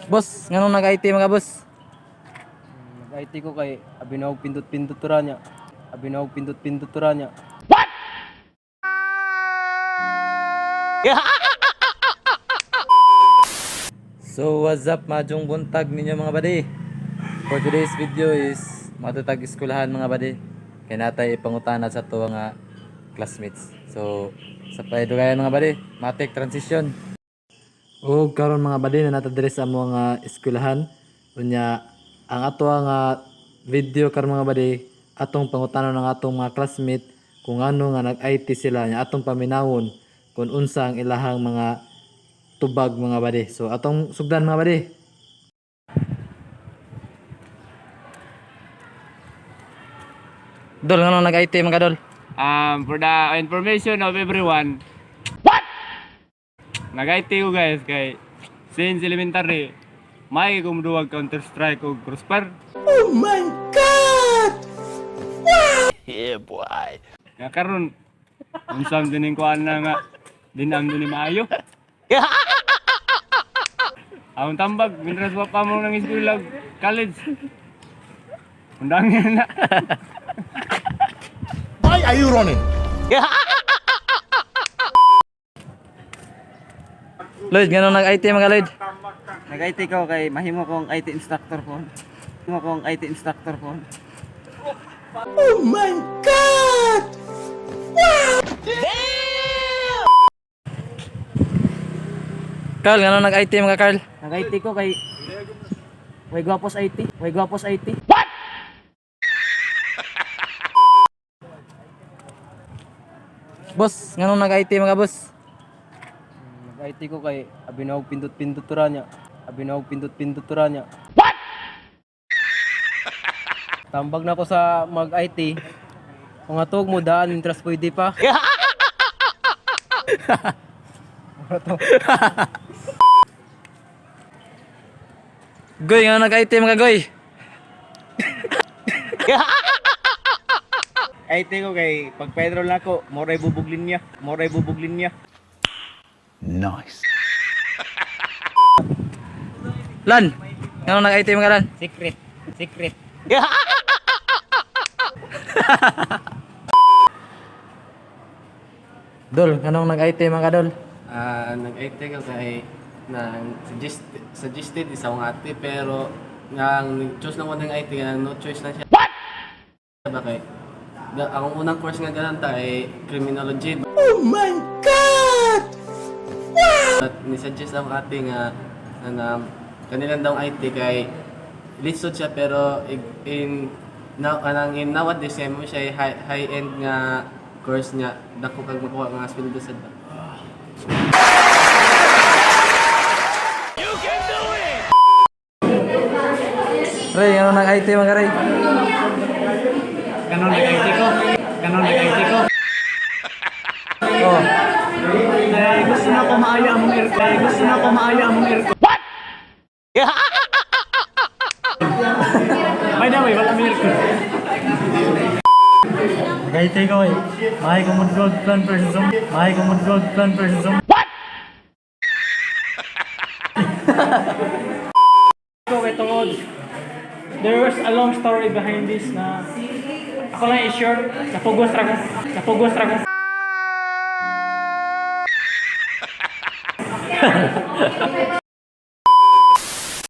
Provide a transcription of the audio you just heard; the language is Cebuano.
Boss, nganong nag-IT mga boss? Nag-IT ko kay abinaw pindot-pindot ra niya. Abinaw pindot-pindot ra niya. So what's up, madyong buntag ninyo mga badi. For today's video is matutag eskwelahan mga badi. Kay natay ipangutana sa tuwa nga classmates. So sa paidugayan mga badi, matik transition. O karon mga badi na nata diri sa amo nga eskwelahan. Unya ang ato nga video karon mga badi, atong pangutanon ng atong mga classmate kung ano nga nag-IT sila nya atong paminawon kung unsa ang ilahang mga tubag mga badi. So atong sugdan mga badi. Dol, ngano nag-IT mga dol? For the information of everyone. What? Nag-IT ko guys kay since elementary may gumuduwag Counter Strike og Crossfire. Oh my God! Wow! Yeah, boy. Nga karon unsam din kuan na nga dinam din ni maayo. Ang tambag, mientras pa pa mo nang eskwela college. Undangin na. Why are you running? Lloyd, ngano nag-IT mga Lloyd? Nag-IT ko kay mahimo kong IT instructor po. Mahimo kong IT instructor po. Carl, ngano nag-IT mga Carl? Nag-IT ko kay way gwapos IT, way gwapos IT. Boss, ngano nag-IT mga boss? Nag-IT ko kay abinaw pindot-pindot ra niya. Abinaw pindot-pindot ra niya. What? Tambag na ko sa mag-IT. Kung atog mo daan interest pwede pa. Goy, ngano nag-IT mga Goy? IT ko kay pag Pedro lang ako, moray bubuglin niya, moray bubuglin niya. Nice. Lan, ngano nag-IT mga Lan? Secret. Secret. Dol, nganong nag-IT mga dol? Ah, nag-IT ko kay na suggested isa akong ate pero nga ang choose lang ko ng IT nga no choice lang siya. What? Ba kay da, akong unang course nga ganun ta ay criminology. Oh my God! But ni-suggest akong ate nga na, na kanilang daw IT kay lisod siya pero in now anang in nowadays kay mo siya high end nga course niya dako kag makuha nga sweldo sad ba. Ray, ngano nag-IT mga Ray? Ganon nag-IT ko. Ganon nag-IT ko. Oh, Eh, gusto na ko maayo among aircon. Eh, gusto na ko maayo among aircon. What? By the way, wala may aircon. Nag-IT ko eh. Mahay ko mag-gold plan versus zombie. Mahay ko mag-gold plan versus zombie. Ko kay tungod there was a long story behind this na ako lang i-share, napugos ra ko, napugos ra ko.